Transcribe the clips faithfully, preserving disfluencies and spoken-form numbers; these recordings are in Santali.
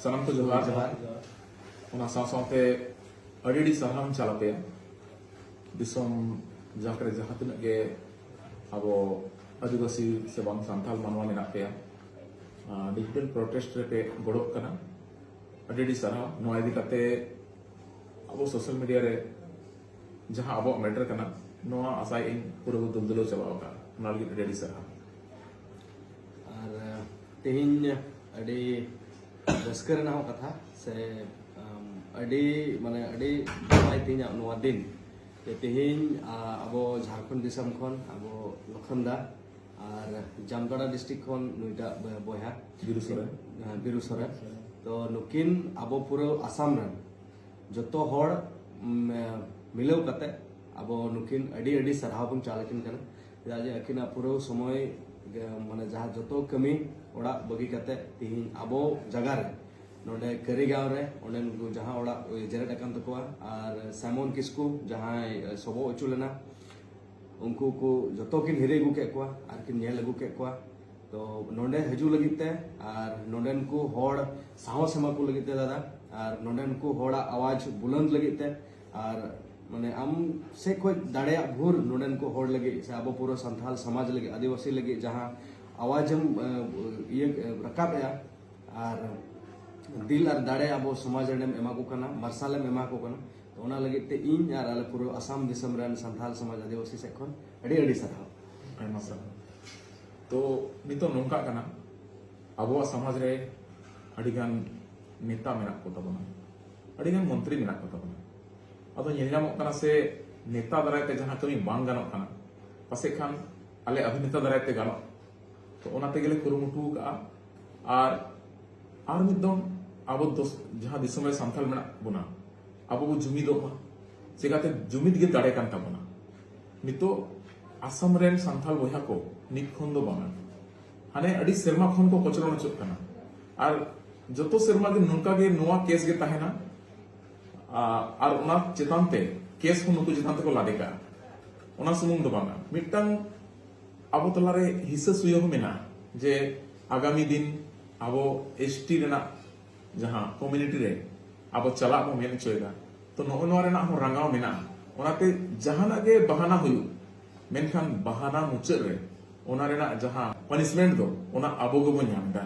ᱥᱟᱱᱟᱢ ᱠᱚ ᱡᱚᱦᱟᱨ᱾ ᱡᱚᱦᱟᱨ, ᱡᱚᱦᱟᱨ᱾ ᱚᱱᱟ ᱥᱟᱶ ᱥᱟᱶᱛᱮ ᱟᱹᱰᱤ ᱟᱹᱰᱤ ᱥᱟᱨᱦᱟᱣ ᱤᱧ ᱪᱟᱞ ᱟᱯᱮᱭᱟ᱾ ᱫᱤᱥᱚᱢ ᱡᱟᱠ ᱨᱮ ᱡᱟᱦᱟᱸ ᱛᱤᱱᱟᱹᱜ ᱜᱮ ᱟᱵᱚ ᱟᱹᱫᱤᱵᱟᱹᱥᱤ ᱥᱮ ᱵᱟᱝ ᱥᱟᱱᱛᱟᱲ ᱢᱟᱱᱣᱟ ᱢᱮᱱᱟᱜ ᱯᱮᱭᱟ, ᱰᱤᱡᱤᱴᱟᱞ ᱯᱨᱚᱴᱮᱥᱴ ᱨᱮᱯᱮ ᱜᱚᱲᱚᱜ ᱠᱟᱱᱟ, ᱟᱹᱰᱤ ᱟᱹᱰᱤ ᱥᱟᱨᱦᱟᱣ᱾ ᱱᱚᱣᱟ ᱤᱫᱤ ᱠᱟᱛᱮ ᱟᱵᱚ ᱥᱳᱥᱟᱞ ᱢᱤᱰᱤᱭᱟ ᱨᱮ ᱡᱟᱦᱟᱸ ᱟᱵᱚᱣᱟᱜ ᱢᱮᱴᱟᱨ ᱠᱟᱱᱟ, ᱱᱚᱣᱟ ᱟᱥᱟᱭᱮᱫ ᱟᱹᱧ ᱯᱩᱨᱟᱹ ᱵᱚ ᱫᱩᱞᱫᱩᱞᱟᱹᱣ ᱪᱟᱵᱟ ᱟᱠᱟᱫᱼᱟ᱾ ᱚᱱᱟ ᱞᱟᱹᱜᱤᱫ ᱟᱹᱰᱤ ᱟᱹᱰᱤ ᱥᱟᱨᱦᱟᱣ᱾ ᱟᱨ ᱛᱮᱦᱮᱧ ᱟᱹᱰᱤ ᱨᱟᱹᱥᱠᱟᱹ ᱨᱮᱱᱟᱜ ᱦᱚᱸ ᱠᱟᱛᱷᱟ ᱥᱮ ᱟᱹᱰᱤ ᱢᱟᱱᱮ ᱟᱹᱰᱤ ᱱᱟᱯᱟᱭ ᱛᱮᱦᱮᱧᱟᱜ ᱱᱚᱣᱟ ᱫᱤᱱ ᱡᱮ ᱛᱮᱦᱮᱧ ᱟᱵᱚ ᱡᱷᱟᱲᱠᱷᱚᱸᱰ ᱫᱤᱥᱚᱢ ᱠᱷᱚᱱ ᱟᱵᱚ ᱞᱚᱠᱷᱚᱱ ᱫᱟ ᱟᱨ ᱡᱟᱢᱛᱟᱲᱟ ᱰᱤᱥᱴᱨᱤᱠᱴ ᱠᱷᱚᱱ ᱱᱩᱭᱴᱟᱜ ᱵᱚᱭᱦᱟ ᱵᱤᱨᱩ ᱥᱚᱨᱮᱱ᱾ ᱵᱤᱨᱩ ᱥᱚᱨᱮᱱ᱾ ᱛᱚ ᱱᱩᱠᱤᱱ ᱟᱵᱚ ᱯᱩᱨᱟᱹ ᱟᱥᱟᱢ ᱨᱮᱱ ᱡᱚᱛᱚ ᱦᱚᱲ ᱢᱤᱞᱟᱹᱣ ᱠᱟᱛᱮ ᱟᱵᱚ ᱱᱩᱠᱤᱱ ᱟᱹᱰᱤ ᱟᱹᱰᱤ ᱥᱟᱨᱦᱟᱣ ᱵᱚᱱ ᱪᱟᱞ ᱟᱹᱠᱤᱱ ᱠᱟᱱᱟ᱾ ᱪᱮᱫᱟᱜ ᱡᱮ ᱟᱹᱠᱤᱱᱟᱜ ᱯᱩᱨᱟᱹ ᱥᱚᱢᱚᱭ ᱢᱟᱱᱮ ᱡᱟᱦᱟᱸ ᱡᱚᱛᱚ ᱠᱟᱹᱢᱤ ᱚᱲᱟᱜ ᱵᱟᱹᱜᱤ ᱠᱟᱛᱮ ᱛᱤᱦᱤᱧ ᱟᱵᱚ ᱡᱟᱭᱜᱟ ᱨᱮ ᱱᱚᱰᱮ ᱠᱟᱹᱨᱤᱜᱟᱸᱣ ᱨᱮ ᱚᱸᱰᱮᱱ ᱠᱚ ᱡᱟᱦᱟᱸ ᱚᱲᱟᱜ ᱡᱮᱨᱮᱫ ᱟᱠᱟᱱ ᱛᱟᱠᱚᱣᱟ ᱟᱨ ᱥᱟᱭᱢᱚᱱ ᱠᱤᱥᱠᱩ ᱡᱟᱦᱟᱸᱭ ᱥᱚᱵᱚᱜ ᱦᱚᱪᱚ ᱞᱮᱱᱟ, ᱩᱱᱠᱩ ᱠᱚ ᱡᱚᱛᱚ ᱠᱤᱱ ᱦᱤᱨᱤ ᱟᱹᱜᱩ ᱠᱮᱫ ᱠᱚᱣᱟ ᱟᱨ ᱠᱤᱱ ᱧᱮᱞ ᱟᱹᱜᱩ ᱠᱮᱫ ᱠᱚᱣᱟ᱾ ᱛᱚ ᱱᱚᱰᱮ ᱦᱤᱡᱩᱜ ᱞᱟᱹᱜᱤᱫ ᱛᱮ ᱟᱨ ᱱᱚᱰᱮᱱ ᱠᱚ ᱦᱚᱲ ᱥᱟᱦᱚᱥ ᱮᱢᱟ ᱠᱚ ᱞᱟᱹᱜᱤᱫ ᱛᱮ ᱫᱟᱫᱟ, ᱟᱨ ᱱᱚᱰᱮᱱ ᱠᱚ ᱦᱚᱲᱟᱜ ᱟᱣᱟᱡᱽ ᱵᱩᱞᱟᱹᱱᱫ ᱞᱟᱹᱜᱤᱫ ᱛᱮ, ᱟᱨ ᱢᱟᱱᱮ ᱟᱢ ᱥᱮᱫ ᱠᱷᱚᱱ ᱫᱟᱲᱮᱭᱟᱜ ᱵᱷᱳᱨ ᱱᱚᱰᱮᱱ ᱠᱚ ᱦᱚᱲ ᱞᱟᱹᱜᱤᱫ ᱥᱮ ᱟᱵᱚ ᱯᱩᱨᱟᱹ ᱥᱟᱱᱛᱟᱲ ᱥᱚᱢᱟᱡᱽ ᱞᱟᱹᱜᱤᱫ, ᱟᱹᱫᱤᱵᱟᱹᱥᱤ ᱞᱟᱹᱜᱤᱫ ᱡᱟᱦᱟᱸ ᱟᱣᱟᱡᱽ ᱮᱢ ᱤᱭᱟᱹ ᱨᱟᱠᱟᱵ ᱮᱜᱼᱟ, ᱟᱨ ᱫᱤᱞ ᱟᱨ ᱫᱟᱲᱮ ᱟᱵᱚ ᱥᱚᱢᱟᱡᱽ ᱨᱮᱱᱮᱢ ᱮᱢᱟ ᱠᱚ ᱠᱟᱱᱟ, ᱢᱟᱨᱥᱟᱞᱮᱢ ᱮᱢᱟ ᱠᱚ ᱠᱟᱱᱟ᱾ ᱛᱚ ᱚᱱᱟ ᱞᱟᱹᱜᱤᱫ ᱛᱮ ᱤᱧ ᱟᱨ ᱟᱞᱮ ᱯᱩᱨᱟᱹ ᱟᱥᱟᱢ ᱫᱤᱥᱚᱢ ᱨᱮᱱ ᱥᱟᱱᱛᱟᱲ ᱥᱚᱢᱟᱡᱽ ᱟᱹᱫᱤᱵᱟᱹᱥᱤ ᱥᱮᱫ ᱠᱷᱚᱱ ᱟᱹᱰᱤ ᱟᱹᱰᱤ ᱥᱟᱨᱦᱟᱣ᱾ ᱟᱭᱢᱟ ᱥᱟᱨᱦᱟᱣ᱾ ᱛᱚ ᱱᱤᱛᱚᱜ ᱱᱚᱝᱠᱟᱜ ᱠᱟᱱᱟ, ᱟᱵᱚᱣᱟᱜ ᱥᱚᱢᱟᱡᱽ ᱨᱮ ᱟᱹᱰᱤᱜᱟᱱ ᱱᱮᱛᱟ ᱢᱮᱱᱟᱜ ᱠᱚ ᱛᱟᱵᱚᱱᱟ, ᱟᱹᱰᱤᱜᱟᱱ ᱢᱚᱱᱛᱨᱤ ᱢᱮᱱᱟᱜ ᱠᱚ ᱛᱟᱵᱚᱱᱟ᱾ ᱟᱫᱚ ᱧᱮᱞ ᱧᱟᱢᱚᱜ ᱠᱟᱱᱟ ᱥᱮ ᱱᱮᱛᱟ ᱫᱟᱨᱟᱭ ᱛᱮ ᱡᱟᱦᱟᱸ ᱠᱟᱹᱢᱤ ᱵᱟᱝ ᱜᱟᱱᱚᱜ ᱠᱟᱱᱟ, ᱯᱟᱥᱮᱡ ᱠᱷᱟᱱ ᱟᱞᱮ ᱚᱵᱷᱤᱱᱮᱛᱟ ᱫᱟᱨᱟᱭ ᱛᱮ ᱜᱟᱱᱚᱜ᱾ ᱛᱚ ᱚᱱᱟ ᱛᱮᱜᱮᱞᱮ ᱠᱩᱨᱩᱢᱩᱴᱩ ᱟᱠᱟᱫᱼᱟ᱾ ᱟᱨ ᱟᱨ ᱢᱤᱫ ᱫᱚᱢ ᱟᱵᱚ ᱫᱚᱥ-, ᱡᱟᱦᱟᱸ ᱫᱤᱥᱚᱢ ᱨᱮ ᱥᱟᱱᱛᱟᱲ ᱢᱮᱱᱟᱜ ᱵᱚᱱᱟ, ᱟᱵᱚ ᱵᱚ ᱡᱩᱢᱤᱫᱚᱜ ᱢᱟ᱾ ᱪᱮᱠᱟᱛᱮ ᱡᱩᱢᱤᱫ ᱜᱮ ᱫᱟᱲᱮ ᱠᱟᱱ ᱛᱟᱵᱚᱱᱟ᱾ ᱱᱤᱛᱚᱜ ᱟᱥᱟᱢ ᱨᱮᱱ ᱥᱟᱱᱛᱟᱲ ᱵᱚᱭᱦᱟ ᱠᱚ ᱱᱤᱛ ᱠᱷᱚᱱ ᱫᱚ ᱵᱟᱝᱟ, ᱦᱟᱱᱮ ᱟᱹᱰᱤ ᱥᱮᱨᱢᱟ ᱠᱷᱚᱱ ᱠᱚ ᱠᱚᱪᱞᱚᱱ ᱦᱚᱪᱚᱜ ᱠᱟᱱᱟ᱾ ᱟᱨ ᱡᱚᱛᱚ ᱥᱮᱨᱢᱟ ᱜᱮ ᱱᱚᱝᱠᱟ ᱜᱮ ᱱᱚᱣᱟ ᱠᱮᱥ ᱜᱮ ᱛᱟᱦᱮᱱᱟ᱾ ᱟ-, ᱟᱨ ᱚᱱᱟ ᱪᱮᱛᱟᱱ ᱛᱮ ᱠᱮᱥ ᱦᱚᱸ ᱱᱩᱠᱩ ᱪᱮᱛᱟᱱ ᱛᱮᱠᱚ ᱞᱟᱫᱮ ᱠᱟᱜᱼᱟ᱾ ᱚᱱᱟ ᱥᱩᱢᱩᱝ ᱫᱚ ᱵᱟᱝᱟ, ᱢᱤᱫᱴᱟᱝ ᱟᱵᱚ ᱛᱟᱞᱟᱨᱮ ᱦᱤᱥᱟᱹ ᱥᱩᱭᱟᱹ ᱦᱚᱸ ᱢᱮᱱᱟᱜᱼᱟ ᱡᱮ ᱟᱜᱟᱢᱤ ᱫᱤᱱ ᱟᱵᱚ ᱮᱥᱴᱤ ᱨᱮᱱᱟᱜ ᱡᱟᱦᱟᱸ ᱠᱚᱢᱤᱭᱩᱱᱤᱴᱤ ᱨᱮ ᱟᱵᱚ ᱪᱟᱞᱟᱜ ᱵᱚ ᱢᱮᱱ ᱦᱚᱪᱚᱭᱮᱫᱟ, ᱛᱚ ᱱᱚᱜᱼᱚ ᱱᱚᱣᱟ ᱨᱮᱱᱟᱜ ᱦᱚᱸ ᱨᱟᱸᱜᱟᱣ ᱢᱮᱱᱟᱜᱼᱟ᱾ ᱚᱱᱟᱛᱮ ᱡᱟᱦᱟᱱᱟᱜ ᱜᱮ ᱵᱟᱦᱟᱱᱟ ᱦᱩᱭᱩᱜ, ᱢᱮᱱᱠᱷᱟᱱ ᱵᱟᱦᱟᱱᱟ ᱢᱩᱪᱟᱹᱫ ᱨᱮ ᱚᱱᱟ ᱨᱮᱱᱟᱜ ᱡᱟᱦᱟᱸ ᱯᱟᱱᱤᱥᱢᱮᱱᱴ ᱫᱚ, ᱚᱱᱟ ᱟᱵᱚ ᱜᱮᱵᱚ ᱧᱟᱢ ᱮᱫᱟ᱾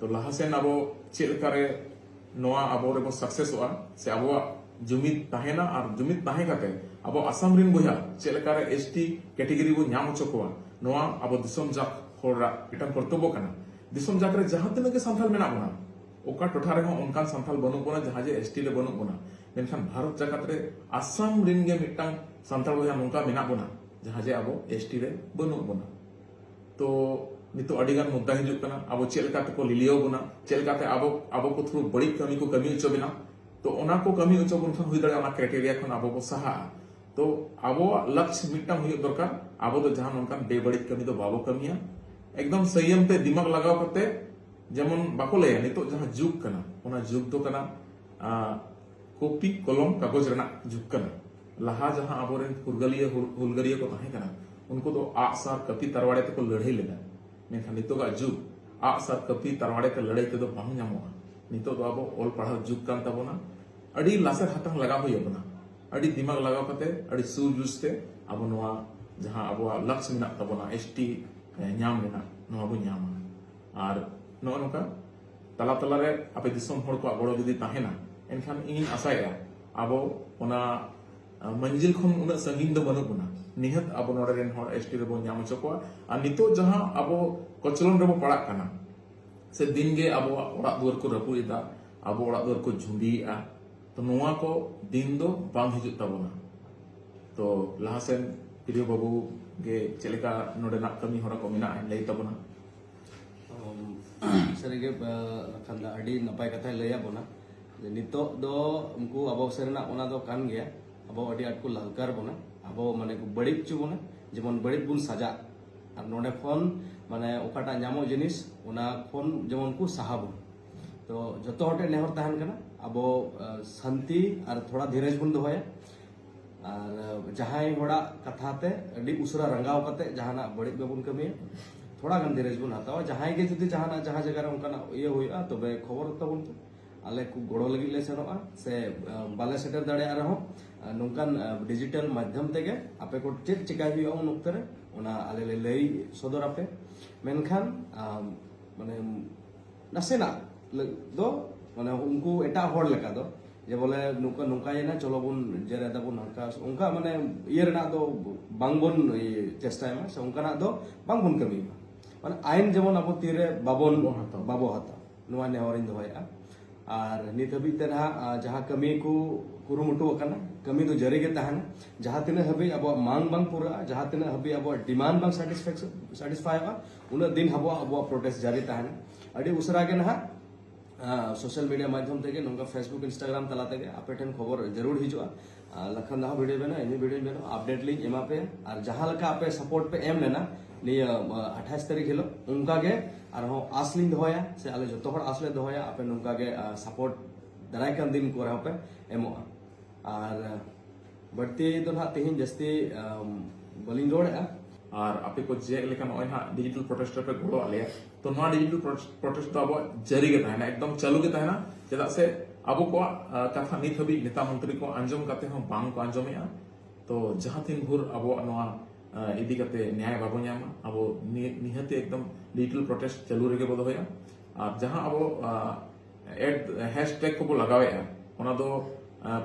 ᱛᱚ ᱞᱟᱦᱟ ᱥᱮᱱ ᱟᱵᱚ ᱪᱮᱫ ᱞᱮᱠᱟᱨᱮ ᱱᱚᱣᱟ ᱟᱵᱚ ᱨᱮᱵᱚ ᱥᱟᱠᱥᱮᱥᱚᱜᱼᱟ, ᱥᱮ ᱟᱵᱚᱣᱟᱜ ᱡᱩᱢᱤᱫ ᱛᱟᱦᱮᱱᱟ, ᱟᱨ ᱡᱩᱢᱤᱫ ᱛᱟᱦᱮᱸ ᱠᱟᱛᱮ ᱟᱵᱚ ᱟᱥᱟᱢ ᱨᱤᱱ ᱵᱚᱭᱦᱟ ᱪᱮᱫ ᱞᱮᱠᱟᱨᱮ ᱮᱥ ᱴᱤ ᱠᱮᱴᱮᱜᱚᱨᱤ ᱵᱚ ᱧᱟᱢ ᱦᱚᱪᱚ ᱠᱚᱣᱟ, ᱱᱚᱣᱟ ᱟᱵᱚ ᱫᱤᱥᱚᱢ ᱡᱟᱠ ᱦᱚᱲᱟᱜ ᱢᱤᱫᱴᱟᱝ ᱠᱚᱨᱛᱚᱵᱵᱚ ᱠᱟᱱᱟ᱾ ᱫᱤᱥᱚᱢ ᱡᱟᱠ ᱨᱮ ᱡᱟᱦᱟᱸ ᱛᱤᱱᱟᱹᱜ ᱜᱮ ᱥᱟᱱᱛᱟᱲ ᱢᱮᱱᱟᱜ ᱵᱚᱱᱟ, ᱚᱠᱟ ᱴᱚᱴᱷᱟ ᱨᱮᱦᱚᱸ ᱚᱱᱠᱟᱱ ᱥᱟᱱᱛᱟᱲ ᱵᱟᱹᱱᱩᱜ ᱵᱚᱱᱟ ᱡᱟᱦᱟᱸ ᱡᱮ ᱮᱥ ᱴᱤ ᱨᱮ ᱵᱟᱹᱱᱩᱜ ᱵᱚᱱᱟ, ᱢᱮᱱᱠᱷᱟᱱ ᱵᱷᱟᱨᱚᱛ ᱡᱟᱠᱟᱛ ᱨᱮ ᱟᱥᱟᱢ ᱨᱤᱱ ᱜᱮ ᱢᱤᱫᱴᱟᱝ ᱥᱟᱱᱛᱟᱲ ᱵᱚᱭᱦᱟ ᱱᱚᱝᱠᱟ ᱢᱮᱱᱟᱜ ᱵᱚᱱᱟ ᱡᱟᱦᱟᱸ ᱡᱮ ᱟᱵᱚ ᱮᱥ ᱴᱤ ᱨᱮ ᱵᱟᱹᱱᱩᱜ ᱵᱚᱱᱟ᱾ ᱛᱚ ᱱᱤᱛᱚᱜ ᱟᱹᱰᱤ ᱜᱟᱱ ᱢᱩᱫᱽᱫᱟ ᱦᱤᱡᱩᱜ ᱠᱟᱱᱟ, ᱟᱵᱚ ᱪᱮᱫ ᱞᱮᱠᱟ ᱛᱮᱠᱚ ᱞᱤᱞᱤᱭᱟᱹᱣ ᱵᱚᱱᱟ, ᱪᱮᱫ ᱞᱮᱠᱟᱛᱮ ᱟᱵᱚ, ᱟᱵᱚ ᱠᱚ ᱛᱷᱨᱩ ᱵᱟᱹᱲᱤᱡ ᱠᱟᱹᱢᱤ ᱠᱚ ᱠᱟᱹᱢᱤ ᱦᱚᱪᱚ ᱵᱚᱱᱟ᱾ ᱛᱚ ᱚᱱᱟ ᱠᱚ ᱠᱟᱹᱢᱤ ᱦᱚᱪᱚ ᱵᱚᱱ ᱠᱷᱟᱱ ᱦᱩᱭ ᱫᱟᱲᱮᱭᱟᱜᱼᱟ ᱚᱱᱟ ᱠᱨᱟᱭᱴᱮᱨᱤᱭᱟ ᱠᱷᱚᱱ ᱟᱵᱚ ᱵᱚ ᱥᱟᱦᱟᱜᱼᱟ᱾ ᱛᱚ ᱟᱵᱚᱣᱟᱜ ᱞᱟᱠᱥᱭᱚ ᱢᱤᱫᱴᱟᱝ ᱦᱩᱭᱩᱜ ᱫᱚᱨᱠᱟᱨ, ᱟᱵᱚ ᱫᱚ ᱡᱟᱦᱟᱸ ᱱᱚᱝᱠᱟᱱ ᱵᱮᱵᱟᱹᱲᱤᱡ ᱠᱟᱹᱢᱤ ᱫᱚ ᱵᱟᱵᱚ ᱠᱟᱹᱢᱤᱭᱟ᱾ ᱮᱠᱫᱚᱢ ᱥᱚᱝᱭᱚᱢ ᱛᱮ ᱫᱤᱢᱟᱜᱽ ᱞᱟᱜᱟᱣ ᱠᱟᱛᱮ, ᱡᱮᱢᱚᱱ ᱵᱟᱠᱚ ᱞᱟᱹᱭᱟ ᱱᱤᱛᱚᱜ ᱡᱟᱦᱟᱸ ᱡᱩᱜᱽ ᱠᱟᱱᱟ, ᱚᱱᱟ ᱡᱩᱜᱽ ᱫᱚ ᱠᱟᱱᱟ, ᱟᱸ, ᱠᱚᱯᱤ ᱠᱚᱞᱚᱢ ᱠᱟᱜᱚᱡᱽ ᱨᱮᱱᱟᱜ ᱡᱩᱜᱽ ᱠᱟᱱᱟ᱾ ᱞᱟᱦᱟ ᱡᱟᱦᱟᱸ ᱟᱵᱚᱨᱮᱱ ᱯᱷᱩᱨᱜᱟᱹᱞᱤᱭᱟᱹ ᱦᱩᱞ-, ᱦᱩᱞᱜᱟᱹᱨᱤᱭᱟᱹ ᱠᱚ ᱛᱟᱦᱮᱸ ᱠᱟᱱᱟ, ᱩᱱᱠᱩ ᱫᱚ ᱟᱜ ᱥᱟᱨ ᱠᱟᱹᱯᱤ ᱛᱟᱨᱣᱟᱲᱮ ᱛᱮᱠᱚ ᱞᱟᱹᱲᱦᱟᱹᱭ ᱞᱮᱫᱟ᱾ ᱢᱮᱱᱠᱷᱟᱱ ᱱᱤᱛᱚᱜᱟᱜ ᱡᱩᱜᱽ ᱟᱜ ᱥᱟᱨ ᱠᱟᱹᱯᱤ ᱛᱟᱨᱣᱟᱲᱮ ᱛᱮ ᱞᱟᱹᱲᱦᱟᱹᱭ ᱛᱮᱫᱚ ᱵᱟᱝ ᱧᱟᱢᱚᱜᱼᱟ᱾ ᱱᱤᱛᱚᱜ ᱫᱚ ᱟᱵᱚ ᱚᱞ ᱯᱟᱲᱦᱟᱣ ᱡᱩᱜᱽ ᱠᱟᱱ ᱛᱟᱵᱚᱱᱟ᱾ ᱟᱹᱰᱤ ᱞᱟᱥᱮᱨ ᱦᱟᱛᱟᱝ ᱞᱟᱜᱟᱣ ᱦᱩᱭ ᱟᱵᱚᱱᱟ᱾ ᱟᱹᱰᱤ ᱫᱤᱢᱟᱜᱽ ᱞᱟᱜᱟᱣ ᱠᱟᱛᱮ, ᱟᱹᱰᱤ ᱥᱩᱨ ᱡᱩᱡᱽ ᱛᱮ ᱟᱵᱚ ᱱᱚᱣᱟ ᱡᱟᱦᱟᱸ ᱟᱵᱚᱣᱟᱜ ᱞᱟᱠᱥ ᱢᱮᱱᱟᱜ ᱛᱟᱵᱚᱱᱟ, ᱮᱥ ᱴᱤ ᱧᱟᱢ ᱨᱮᱱᱟᱜ, ᱱᱚᱣᱟ ᱵᱚᱱ ᱧᱟᱢᱟ᱾ ᱟᱨ ᱱᱚᱜᱼᱚ ᱱᱚᱝᱠᱟ ᱛᱟᱞᱟ ᱛᱟᱞᱟᱨᱮ ᱟᱯᱮ ᱫᱤᱥᱚᱢ ᱦᱚᱲ ᱠᱚᱣᱟᱜ ᱜᱚᱲᱚ ᱡᱩᱫᱤ ᱛᱟᱦᱮᱱᱟ, ᱮᱱᱠᱷᱟᱱ ᱤᱧᱤᱧ ᱟᱥᱟᱭᱮᱫᱼᱟ ᱟᱵᱚ ᱚᱱᱟ, ᱟ, ᱢᱟᱹᱱᱡᱤᱞ ᱠᱷᱚᱱ ᱩᱱᱟᱹᱜ ᱥᱟᱺᱜᱤᱧ ᱫᱚ ᱵᱟᱹᱱᱩᱜ ᱵᱚᱱᱟ᱾ ᱱᱤᱦᱟᱹᱛ ᱟᱵᱚ ᱱᱚᱰᱮ ᱨᱮᱱ ᱦᱚᱲ ᱮᱥ ᱴᱤ ᱨᱮᱵᱚᱱ ᱧᱟᱢ ᱦᱚᱪᱚ ᱠᱚᱣᱟ᱾ ᱟᱨ ᱱᱤᱛᱚᱜ ᱡᱟᱦᱟᱸ ᱟᱵᱚ ᱠᱚᱪᱞᱚᱱ ᱨᱮᱵᱚ ᱯᱟᱲᱟᱜ ᱠᱟᱱᱟ, ᱥᱮ ᱫᱤᱱ ᱜᱮ ᱟᱵᱚᱣᱟᱜ ᱚᱲᱟᱜ ᱫᱩᱣᱟᱹᱨ ᱠᱚ ᱨᱟᱹᱯᱩᱫ ᱮᱫᱟ, ᱟᱵᱚ ᱚᱲᱟᱜ ᱫᱩᱣᱟᱹᱨ ᱠᱚ ᱡᱷᱩᱸᱰᱤᱭᱮᱫᱼᱟ, ᱛᱚ ᱱᱚᱣᱟ ᱠᱚ ᱫᱤᱱ ᱫᱚ ᱵᱟᱝ ᱦᱤᱡᱩᱜ ᱛᱟᱵᱚᱱᱟ᱾ ᱛᱚ ᱞᱟᱦᱟ ᱥᱮᱱ ᱯᱨᱤᱭᱚ ᱵᱟᱹᱵᱩ ᱜᱮ ᱪᱮᱫ ᱞᱮᱠᱟ ᱱᱚᱰᱮᱱᱟᱜ ᱠᱟᱹᱢᱤ ᱦᱚᱨᱟ ᱠᱚ ᱢᱮᱱᱟᱜᱼᱟ, ᱞᱟᱹᱭ ᱛᱟᱵᱚᱱᱟ᱾ ᱚᱢ, ᱥᱟᱹᱨᱤᱜᱮ, ᱵᱟ-, ᱞᱟᱠᱷᱟᱱ ᱫᱟ ᱟᱹᱰᱤ ᱱᱟᱯᱟᱭ ᱠᱟᱛᱷᱟᱭ ᱞᱟᱹᱭᱟᱫ ᱵᱚᱱᱟ᱾ ᱡᱮ ᱱᱤᱛᱚᱜ ᱫᱚ ᱩᱱᱠᱩ ᱟᱵᱚ ᱥᱮᱱ ᱨᱮᱱᱟᱜ ᱚᱱᱟ ᱫᱚ ᱠᱟᱱ ᱜᱮᱭᱟ, ᱟᱵᱚ ᱟᱹᱰᱤ ᱟᱸᱴ ᱠᱚ ᱞᱟᱞᱠᱟᱨ ᱵᱚᱱᱟ, ᱟᱵᱚ ᱢᱟᱱᱮ ᱠᱚ ᱵᱟᱹᱲᱤᱡ ᱦᱚᱪᱚ ᱵᱚᱱᱟ, ᱡᱮᱢᱚᱱ ᱵᱟᱹᱲᱤᱡ ᱵᱚᱱ ᱥᱟᱡᱟᱜ᱾ ᱟᱨ ᱱᱚᱰᱮ ᱠᱷᱚᱱ ᱢᱟᱱᱮ ᱚᱠᱟᱴᱟᱜ ᱧᱟᱢᱚᱜ ᱡᱤᱱᱤᱥ, ᱚᱱᱟ ᱠᱷᱚᱱ ᱡᱮᱢᱚᱱ ᱠᱚ ᱥᱟᱦᱟ ᱵᱚᱱ᱾ ᱛᱚ ᱡᱚᱛᱚ ᱦᱚᱲ ᱴᱷᱮᱱ ᱱᱮᱦᱚᱨ ᱛᱟᱦᱮᱱ ᱠᱟᱱᱟ, ᱟᱵᱚ, ᱟ, ᱥᱟᱱᱛᱤ ᱟᱨ ᱛᱷᱚᱲᱟ ᱫᱷᱤᱨᱮᱡᱽ ᱵᱚᱱ ᱫᱚᱦᱚᱭᱟ᱾ ᱟᱨ, ᱟ, ᱡᱟᱦᱟᱸᱭ ᱦᱚᱲᱟᱜ ᱠᱟᱛᱷᱟ ᱛᱮ ᱟᱹᱰᱤ ᱩᱥᱟᱹᱨᱟ ᱨᱟᱸᱜᱟᱣ ᱠᱟᱛᱮ ᱡᱟᱦᱟᱱᱟᱜ ᱵᱟᱹᱲᱤᱡ ᱵᱟᱵᱚᱱ ᱠᱟᱹᱢᱤᱭᱟ᱾ ᱛᱷᱚᱲᱟ ᱜᱟᱱ ᱫᱷᱤᱨᱮᱡᱽ ᱵᱚᱱ ᱦᱟᱛᱟᱣᱟ᱾ ᱡᱟᱦᱟᱸᱭ ᱜᱮ ᱡᱩᱫᱤ ᱡᱟᱦᱟᱱᱟᱜ ᱡᱟᱦᱟᱸ ᱡᱟᱭᱜᱟ ᱨᱮ ᱚᱱᱠᱟᱱᱟᱜ ᱤᱭᱟᱹ ᱦᱩᱭᱩᱜᱼᱟ, ᱛᱚᱵᱮ ᱠᱷᱚᱵᱚᱨ ᱛᱟᱵᱚᱱ ᱯᱮ᱾ ᱟᱞᱮ ᱠᱚ ᱜᱚᱲᱚ ᱞᱟᱹᱜᱤᱫ ᱞᱮ ᱥᱮᱱᱚᱜᱼᱟ, ᱥᱮ ᱵᱟᱞᱮ ᱥᱮᱴᱮᱨ ᱫᱟᱲᱮᱭᱟᱜ ᱨᱮᱦᱚᱸ ᱱᱚᱝᱠᱟᱱ ᱰᱤᱡᱤᱴᱟᱞ ᱢᱟᱫᱽᱫᱷᱚᱢ ᱛᱮᱜᱮ ᱟᱯᱮ ᱠᱚ ᱪᱮᱫ ᱪᱮᱠᱟᱭ ᱦᱩᱭᱩᱜᱼᱟ ᱩᱱ ᱚᱠᱛᱚ ᱨᱮ, ᱚᱱᱟ ᱟᱞᱮ ᱞᱮ ᱞᱟᱹᱭ ᱥᱚᱫᱚᱨ ᱟᱯᱮ᱾ ᱢᱮᱱᱠᱷᱟᱱ ᱢᱟᱱᱮ ᱱᱟᱥᱮᱱᱟᱜ ᱫᱚ ᱢᱟᱱᱮ ᱩᱱᱠᱩ ᱮᱴᱟᱜ ᱦᱚᱲ ᱞᱮᱠᱟ ᱫᱚ, ᱡᱮ ᱵᱚᱞᱮ ᱱᱚᱝᱠᱟ ᱱᱚᱝᱠᱟᱭᱮᱱᱟ, ᱪᱚᱞᱚ ᱵᱚᱱ ᱡᱮᱨᱮᱫ ᱟᱵᱚᱱ ᱦᱟᱱᱠᱟ, ᱚᱱᱠᱟ ᱢᱟᱱᱮ ᱤᱭᱟᱹ ᱨᱮᱱᱟᱜ ᱫᱚ ᱵᱟᱝᱵᱚᱱ ᱤᱭᱟᱹ ᱪᱮᱥᱴᱟᱭ ᱢᱟ, ᱥᱮ ᱚᱱᱠᱟᱱᱟᱜ ᱫᱚ ᱵᱟᱝᱵᱚᱱ ᱠᱟᱹᱢᱤ ᱢᱟ᱾ ᱢᱟᱱᱮ ᱟᱭᱤᱱ ᱡᱮᱢᱚᱱ ᱟᱵᱚ ᱛᱤᱨᱮ ᱵᱟᱵᱚᱱ ᱵᱟᱵᱚ ᱦᱟᱛᱟᱣ᱾ ᱵᱟᱵᱚ ᱦᱟᱛᱟᱣ, ᱱᱚᱣᱟ ᱱᱮᱦᱚᱨᱤᱧ ᱫᱚᱦᱚᱭᱮᱫᱼᱟ᱾ ᱟᱨ ᱱᱤᱛ ᱦᱟᱹᱵᱤᱡ ᱛᱮ ᱱᱟᱦᱟᱜ ᱡᱟᱦᱟᱸ ᱠᱟᱹᱢᱤ ᱠᱚ ᱠᱩᱨᱩᱢᱩᱴᱩ ᱟᱠᱟᱱᱟ, ᱠᱟᱹᱢᱤ ᱫᱚ ᱡᱟᱹᱨᱤ ᱜᱮ ᱛᱟᱦᱮᱱᱟ᱾ ᱡᱟᱦᱟᱸ ᱛᱤᱱᱟᱹᱜ ᱦᱟᱹᱵᱤᱡ ᱟᱵᱚᱣᱟᱜ ᱢᱟᱝ ᱵᱟᱝ ᱯᱩᱨᱟᱹᱜᱼᱟ, ᱡᱟᱦᱟᱸ ᱛᱤᱱᱟᱹᱜ ᱦᱟᱹᱵᱤᱡ ᱟᱵᱚᱣᱟᱜ ᱰᱤᱢᱟᱱᱰ ᱵᱟᱝ ᱥᱟᱴᱤᱥᱯᱷᱟᱭᱚᱜᱼᱟ, ᱩᱱᱟᱹᱜ ᱫᱤᱱ ᱟᱵᱚᱣᱟᱜ ᱟᱵᱚᱣᱟᱜ ᱯᱨᱚᱴᱮᱥᱴ ᱡᱟᱹᱨᱤ ᱛᱟᱦᱮᱱᱟ᱾ ᱟᱹᱰᱤ ᱩᱥᱟᱹᱨᱟ ᱜᱮ ᱱᱟᱦᱟᱜ ᱥᱳᱥᱟᱞ ᱢᱤᱰᱤᱭᱟ ᱢᱟᱫᱽᱫᱷᱚᱢ ᱛᱮᱜᱮ, ᱱᱚᱝᱠᱟ Facebook, Instagram ᱛᱟᱞᱟ ᱛᱮᱜᱮ ᱟᱯᱮ ᱴᱷᱮᱱ ᱠᱷᱚᱵᱚᱨ ᱡᱟᱹᱨᱩᱲ ᱦᱤᱡᱩᱜᱼᱟ᱾ ᱞᱟᱠᱷᱟᱱ ᱫᱟᱦᱟ ᱵᱷᱤᱰᱤᱭᱳ ᱵᱮᱱᱟᱣ, ᱤᱧ ᱵᱷᱤᱰᱤᱭᱳᱧ ᱵᱮᱱᱟᱣ, ᱟᱯᱰᱮᱴ ᱞᱤᱧ ᱮᱢᱟ ᱯᱮᱭᱟ᱾ ᱟᱨ ᱡᱟᱦᱟᱸ ᱞᱮᱠᱟ ᱟᱯᱮ ᱥᱟᱯᱳᱨᱴ ᱯᱮ ᱮᱢ ᱞᱮᱱᱟ ᱱᱤᱭᱟᱹ ᱟᱴᱷᱟᱥ ᱛᱟᱹᱨᱤᱠᱷ ᱦᱤᱞᱳᱜ, ᱚᱱᱠᱟ ᱜᱮ ᱟᱨᱦᱚᱸ ᱟᱥ ᱞᱤᱧ ᱫᱚᱦᱚᱭᱟ, ᱥᱮ ᱟᱞᱮ ᱡᱚᱛᱚ ᱦᱚᱲ ᱟᱥ ᱞᱮ ᱫᱚᱦᱚᱭᱟ, ᱟᱯᱮ ᱱᱚᱝᱠᱟ ᱜᱮ ᱥᱟᱯᱳᱨᱴ ᱫᱟᱨᱟᱭ ᱠᱟᱱ ᱫᱤᱱ ᱠᱚᱨᱮ ᱦᱚᱸᱯᱮ ᱮᱢᱚᱜᱼᱟ᱾ ᱟᱨ ᱵᱟᱹᱲᱛᱤ ᱫᱚ ᱱᱟᱦᱟᱜ ᱛᱮᱦᱮᱧ ᱡᱟᱹᱥᱛᱤ ᱵᱟᱹᱞᱤᱧ ᱨᱚᱲᱮᱫᱼᱟ᱾ ᱟᱨ ᱟᱯᱮ ᱠᱚ ᱡᱮ ᱞᱮᱠᱟ ᱱᱚᱜᱼᱚᱭ ᱱᱟᱦᱟᱜ ᱰᱤᱡᱤᱴᱟᱞ ᱯᱨᱚᱴᱮᱥᱴ ᱨᱮᱯᱮ ᱜᱚᱲᱚ ᱟᱞᱮᱭᱟ, ᱛᱚ ᱱᱚᱣᱟ ᱰᱤᱡᱤᱴᱟᱞ ᱯᱨᱚᱴᱮᱥᱴ ᱫᱚ ᱟᱵᱚᱣᱟᱜ ᱡᱟᱹᱨᱤ ᱜᱮ ᱛᱟᱦᱮᱱᱟ, ᱮᱠᱫᱚᱢ ᱪᱟᱹᱞᱩ ᱜᱮ ᱛᱟᱦᱮᱱᱟ᱾ ᱪᱮᱫᱟᱜ ᱥᱮ ᱟᱵᱚ ᱠᱚᱣᱟᱜ ᱠᱟᱛᱷᱟ ᱱᱤᱛ ᱦᱟᱹᱵᱤᱡ ᱱᱮᱛᱟ ᱢᱚᱱᱛᱨᱤ ᱠᱚ ᱟᱸᱡᱚᱢ ᱠᱟᱛᱮ ᱦᱚᱸ ᱵᱟᱝ ᱠᱚ ᱟᱸᱡᱚᱢᱮᱫᱼᱟ᱾ ᱛᱚ ᱡᱟᱦᱟᱸ ᱛᱤᱱ ᱵᱷᱳᱨ ᱟᱵᱚᱣᱟᱜ ᱱᱚᱣᱟ ᱤᱫᱤ ᱠᱟᱛᱮ ᱱᱮᱭᱟᱭ ᱵᱟᱵᱚ ᱧᱟᱢᱟ, ᱟᱵᱚ ᱱᱤᱦᱟᱹᱛᱤ ᱮᱠᱫᱚᱢ ᱰᱤᱡᱤᱴᱟᱞ ᱯᱨᱚᱴᱮᱥᱴ ᱪᱟᱹᱞᱩ ᱨᱮᱜᱮ ᱵᱚ ᱫᱚᱦᱚᱭᱟ᱾ ᱟᱨ ᱡᱟᱦᱟᱸ ᱟᱵᱚ ᱮᱰ ᱦᱮᱥᱴᱮᱜ ᱠᱚᱵᱚ ᱞᱟᱜᱟᱣᱮᱫᱼᱟ, ᱚᱱᱟ ᱫᱚ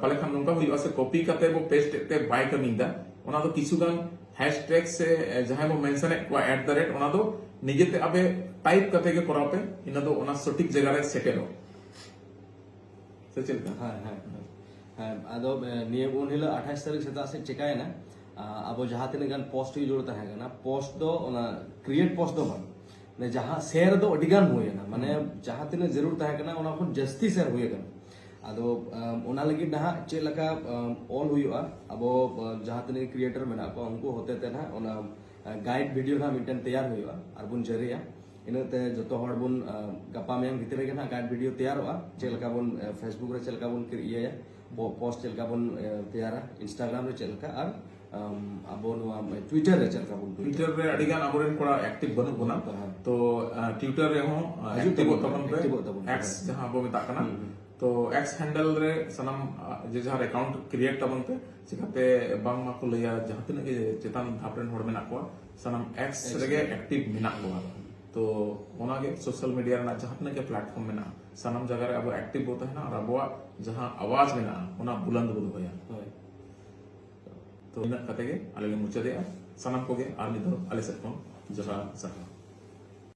ᱯᱟᱞᱮ ᱠᱷᱟᱱ ᱱᱚᱝᱠᱟ ᱦᱩᱭᱩᱜᱼᱟ ᱥᱮ, ᱠᱚᱯᱤ ᱠᱟᱛᱮ ᱵᱚ ᱯᱮᱥᱴ ᱮᱫ ᱛᱮ ᱵᱟᱭ ᱠᱟᱹᱢᱤᱭᱮᱫᱟ᱾ ᱚᱱᱟ ᱫᱚ ᱠᱤᱪᱷᱩ ᱜᱟᱱ ᱦᱮᱥᱴᱮᱜ ᱥᱮ ᱡᱟᱦᱟᱸᱭ ᱵᱚ ᱢᱮᱱᱥᱚᱱ ᱮᱫ ᱠᱚᱣᱟ ᱮᱴ ᱫᱟ ᱨᱮᱴ, ᱚᱱᱟ ᱫᱚ ᱱᱤᱡᱮᱛᱮ ᱟᱯᱮ ᱴᱟᱭᱤᱯ ᱠᱟᱛᱮ ᱜᱮ ᱠᱚᱨᱟᱣ ᱯᱮ, ᱤᱱᱟᱹ ᱫᱚ ᱚᱱᱟ ᱥᱚᱴᱷᱤᱠ ᱡᱟᱭᱜᱟ ᱨᱮ ᱥᱮᱴᱮᱨᱚᱜ᱾ ᱥᱮ ᱪᱮᱫ ᱞᱮᱠᱟ? ᱦᱮᱸ, ᱦᱮᱸ, ᱦᱮᱸ᱾ ᱦᱮᱸ, ᱟᱫᱚ ᱱᱤᱭᱟᱹ ᱩᱱ ᱦᱤᱞᱳᱜ ᱟᱴᱷᱟᱥ ᱛᱟᱹᱨᱤᱠᱷ ᱥᱮᱛᱟᱜ ᱥᱮᱫ ᱪᱮᱠᱟᱭᱮᱱᱟ, ᱟᱵᱚ ᱡᱟᱦᱟᱸ ᱛᱤᱱᱟᱹᱜ ᱜᱟᱱ ᱯᱳᱥᱴ ᱦᱩᱭ ᱡᱟᱹᱨᱩᱲ ᱛᱟᱦᱮᱸ ᱠᱟᱱᱟ, ᱯᱳᱥᱴ ᱫᱚ ᱚᱱᱟ ᱠᱨᱤᱭᱮᱴ ᱯᱳᱥᱴ ᱫᱚ ᱵᱟᱝ, ᱢᱟᱱᱮ ᱡᱟᱦᱟᱸ ᱥᱮᱭᱟᱨ ᱫᱚ ᱟᱹᱰᱤ ᱜᱟᱱ ᱦᱩᱭ ᱮᱱᱟ, ᱢᱟᱱᱮ ᱡᱟᱦᱟᱸ ᱛᱤᱱᱟᱹᱜ ᱡᱟᱹᱨᱩᱲ ᱛᱟᱦᱮᱸ ᱠᱟᱱᱟ ᱚᱱᱟ ᱠᱷᱚᱱ ᱡᱟᱹᱥᱛᱤ ᱥᱮᱭᱟᱨ ᱦᱩᱭ ᱟᱠᱟᱱᱟ᱾ ᱟᱫᱚ ᱚᱱᱟ ᱞᱟᱹᱜᱤᱫ ᱱᱟᱦᱟᱜ ᱪᱮᱫ ᱞᱮᱠᱟ ᱚᱞ ᱦᱩᱭᱩᱜᱼᱟ, ᱟᱵᱚ ᱡᱟᱦᱟᱸ ᱛᱤᱱᱟᱹᱜ ᱠᱨᱤᱭᱮᱴᱚᱨ ᱢᱮᱱᱟᱜ ᱠᱚᱣᱟ ᱩᱱᱠᱩ ᱦᱚᱛᱮ ᱛᱮ ᱱᱟᱦᱟᱜ ᱚᱱᱟ ᱜᱟᱭᱤᱰ ᱵᱷᱤᱰᱤᱭᱳ ᱱᱟᱦᱟᱜ ᱢᱤᱫᱴᱮᱱ ᱛᱮᱭᱟᱨ ᱦᱩᱭᱩᱜᱼᱟ ᱟᱨ ᱵᱚᱱ ᱡᱟᱹᱨᱤᱭᱟ᱾ ᱤᱱᱟᱹᱜ ᱛᱮ ᱡᱚᱛᱚ ᱦᱚᱲ ᱵᱚᱱ ᱜᱟᱯᱟ ᱢᱮᱭᱟᱝ ᱵᱷᱤᱛᱨᱤ ᱨᱮᱜᱮ ᱱᱟᱦᱟᱜ ᱜᱟᱭᱤᱰ ᱵᱷᱤᱰᱤᱭᱳ ᱛᱮᱭᱟᱨᱚᱜᱼᱟ, ᱪᱮᱫ ᱞᱮᱠᱟ ᱵᱚᱱ ᱯᱷᱮᱥᱵᱩᱠ ᱨᱮ ᱪᱮᱫ ᱞᱮᱠᱟ ᱵᱚᱱ ᱤᱭᱟᱹᱭᱟ, ᱯᱳᱥᱴ ᱪᱮᱫ ᱞᱮᱠᱟ ᱵᱚᱱ ᱛᱮᱭᱟᱨᱟ, ᱤᱱᱥᱴᱟᱜᱨᱟᱢ ᱨᱮ ᱪᱮᱫ ᱞᱮᱠᱟ, ᱟᱨ ᱟᱢ, ᱟᱵᱚ ᱱᱚᱣᱟ ᱴᱩᱭᱴᱟᱨ ᱨᱮ ᱪᱮᱫ ᱞᱮᱠᱟ ᱵᱚᱱ ᱴᱩᱭᱴᱟᱨ? ᱴᱩᱭᱴᱟᱨ ᱨᱮ ᱟᱹᱰᱤ ᱜᱟᱱ ᱟᱵᱚᱨᱮᱱ ᱠᱚᱲᱟ ᱮᱠᱴᱤᱵᱷ ᱵᱟᱹᱱᱩᱜ ᱵᱚᱱᱟ᱾ ᱦᱮᱸ᱾ ᱛᱚ ᱴᱩᱭᱴᱟᱨ ᱨᱮᱦᱚᱸ ᱦᱤᱡᱩᱜ ᱮᱠᱴᱤᱵᱷᱚᱜ ᱛᱟᱵᱚᱱ, ᱛᱟᱵᱚᱱ ᱯᱮ᱾ ᱮᱠᱴᱤᱵᱷᱚᱜ ᱛᱟᱵᱚᱱ ᱯᱮ᱾ ᱮᱠᱥ ᱡᱟᱦᱟᱸ ᱵᱚ ᱢᱮᱛᱟᱜ ᱠᱟᱱᱟ᱾ ᱦᱩᱸ, ᱦᱩᱸ᱾ ᱛᱚ ᱮᱠᱥ ᱦᱮᱱᱰᱮᱞ ᱨᱮ ᱥᱟᱱᱟᱢ ᱟ, ᱡᱮ ᱡᱟᱦᱟᱸ ᱮᱠᱟᱣᱩᱱᱴ ᱠᱨᱤᱭᱮᱴ ᱛᱟᱵᱚᱱ ᱯᱮ᱾ ᱪᱤᱠᱟᱛᱮ ᱵᱟᱝᱢᱟ ᱠᱚ ᱞᱟᱹᱭᱟ ᱡᱟᱦᱟᱸ ᱛᱤᱱᱟᱹᱜ ᱜᱮ ᱪᱮᱛᱟᱱ ᱫᱷᱟᱯ ᱨᱮᱱ ᱦᱚᱲ ᱢᱮᱱᱟᱜ ᱠᱚᱣᱟ, ᱥᱟᱱᱟᱢ ᱮᱠᱥ ᱮᱠᱥ ᱨᱮᱜᱮ ᱨᱮ᱾ ᱮᱠᱴᱤᱵᱷ ᱢᱮᱱᱟᱜ ᱠᱚᱣᱟ᱾ ᱛᱚ ᱚᱱᱟᱜᱮ ᱥᱳᱥᱟᱞ ᱢᱤᱰᱤᱭᱟ ᱨᱮᱱᱟᱜ ᱡᱟᱦᱟᱸ ᱛᱤᱱᱟᱹᱜ ᱜᱮ ᱯᱞᱟᱴᱯᱷᱚᱨᱢ ᱢᱮᱱᱟᱜᱼᱟ, ᱥᱟᱱᱟᱢ ᱡᱟᱭᱜᱟ ᱨᱮ ᱟᱵᱚ ᱮᱠᱴᱤᱵᱷ ᱵᱚ ᱛᱟᱦᱮᱱᱟ ᱟᱨ ᱟᱵᱚᱣᱟᱜ ᱡᱟᱦᱟᱸ ᱟᱣᱟᱡ ᱢᱮᱱᱟᱜᱼᱟ ᱚᱱᱟ ᱵᱩᱞᱟᱹᱱᱫ ᱵᱚ ᱫᱚᱦᱚᱭᱟ᱾ ᱦᱳᱭ᱾ ᱛᱚ ᱤᱱᱟᱹᱜ ᱠᱟᱛᱮ ᱜᱮ ᱟᱞᱮ ᱞᱮ ᱢᱩᱪᱟᱹᱫᱮᱜᱼᱟ᱾ ᱥᱟᱱᱟᱢ ᱠᱚᱜᱮ ᱟᱨ ᱢᱤᱫ ᱫᱷᱟᱣ ᱟᱞᱮ ᱥᱮᱫ ᱠᱷᱚᱱ ᱡᱚᱦᱟᱨ ᱥᱟᱨᱦᱟᱣ᱾